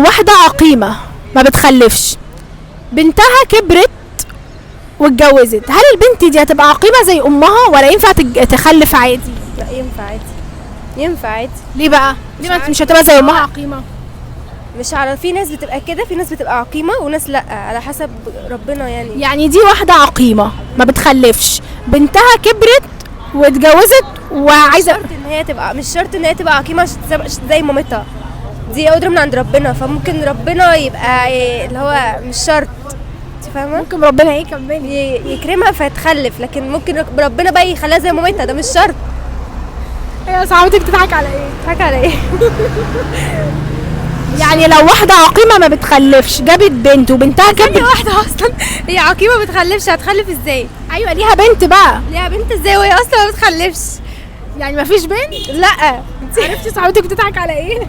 لو واحدة عقيمة ما بتخلفش، بنتها كبرت واتجوزت، هل البنت دي هتبقى عقيمة زي امها ولا ينفع تخلف عادي؟ لا، ينفع عادي، ينفع عادي. ليه بقى؟ ليه ما مش هتبقى زي امها عقيمة؟ مش على، في ناس بتبقى كده، في ناس بتبقى عقيمة وناس لا، على حسب ربنا يعني. يعني دي واحدة عقيمة ما بتخلفش، بنتها كبرت واتجوزت وعايزه شرط ان هي تبقى، مش شرط ان هي تبقى عقيمة عشان زي مامتها، دي قدرة من عند ربنا، فممكن ربنا يبقى اللي هو مش شرط، انت فاهمة؟ ممكن ربنا ايه كملي يكرمها فتخلف، لكن ممكن ربنا بقى يخليها زي مامتها، ده مش شرط. يا صاحبتك بتضحك على ايه؟ بتضحك على ايه؟ يعني لو واحدة عقيمة ما بتخلفش جابت بنت وبنتها كبرت، واحدة اصلا هي عقيمة ما بتخلفش، هتخلف ازاي؟ ايوه ليها بنت بقى. ليها بنت ازاي وهي اصلا ما بتخلفش؟ يعني ما فيش بنت؟ لا. عرفتي صاحبتك بتضحك على ايه؟